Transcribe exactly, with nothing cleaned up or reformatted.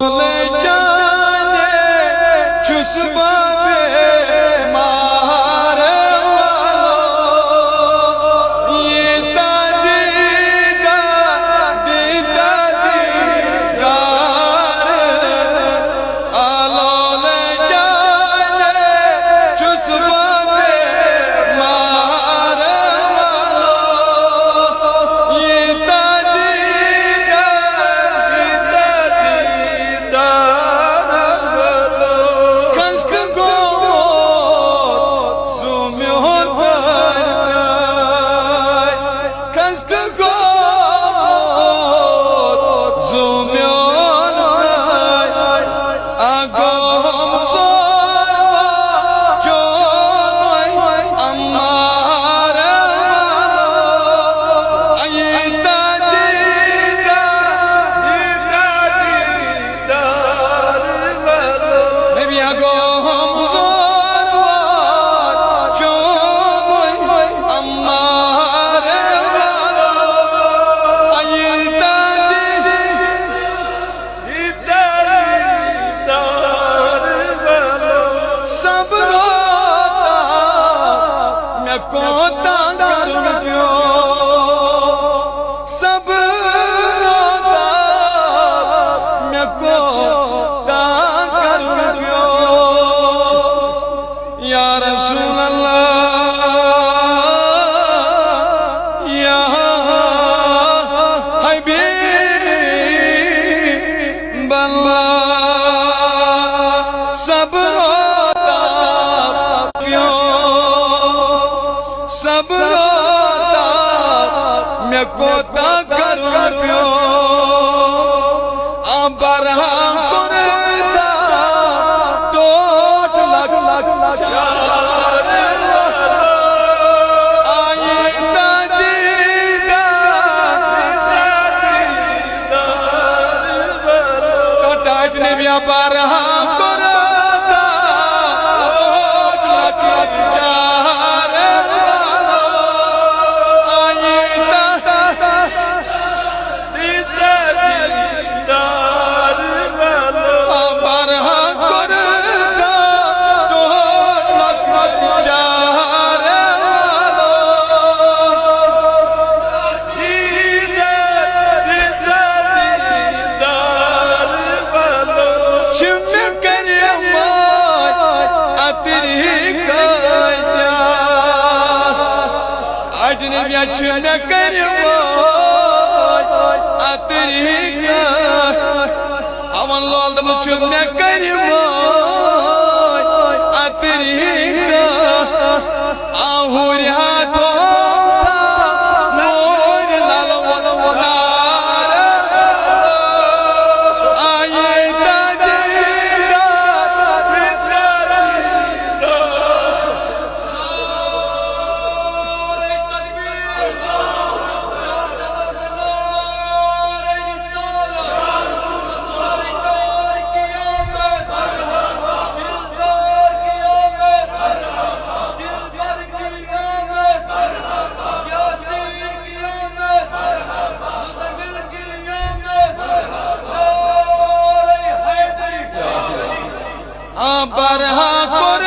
لے جانے چھُس بہٕ بیمار والو، ییٖتیٛاہ دیٖدار، دیٖدار، دیٖدار۔ آلو لے جانے چھُس بہٕ بیمار والو، ییٖتیٛاہ دیٖدار، ییٖتیٛاہ دیٖدار۔ خستہٕ گوٚمُت زُو میون پرٛاے، خستہٕ گوٚمُت زُو میون پرٛاے۔ آ گوٚمُت زور چون عمار والو، ییٖتیٛاہ دیٖدار، ییٖتیٛاہ دیٖدار۔ نبی گوٚو ہمزور وار چومُے عمار والو، ییٖتیٛاہ دیٖدار، ییٖتیٛاہ دیٖدار۔ صبر مےٚ کوتاہ کرُن پیوٚو، صبر مےٚ کوتاہ کرُن پیوٚو۔ یا رسول اللہ، یا حبیب اللہ، صبر پیوٚو، صبر مےٚ کوتاہ کرُن پیوٚو۔ آ برہم کوٚر دا ٹوٹھ لۄکچار، آیہِ دا دیٖدار۔ تو ٹاٹھ نبی آ برہم کوٚر دا ٹوٹھ لۄکچار، آیہِ دا دیٖدار، دیٖدار والو۔ برہم کوٚر دا ٹوٹھ لۄکچار والو۔ دیٖدار، دیٖدار، دیٖدار والو۔ چھِ مےٚ کریمات عطری کٲتیٛاہ۔ اجنبی چھِ مےٚ کٔرمٕتۍ عطری کٲتۍ۔ اَوَن لول دوٚپُس چھِ مےٚ کٔرمٕتۍ عطری کٲتۍ۔ آ ہُرِ ہا تھوٚو تھا نوٗرِ لَلہٕ وُن نار۔ آیے دادی داد، دادی داد۔ آ برہا کوٚر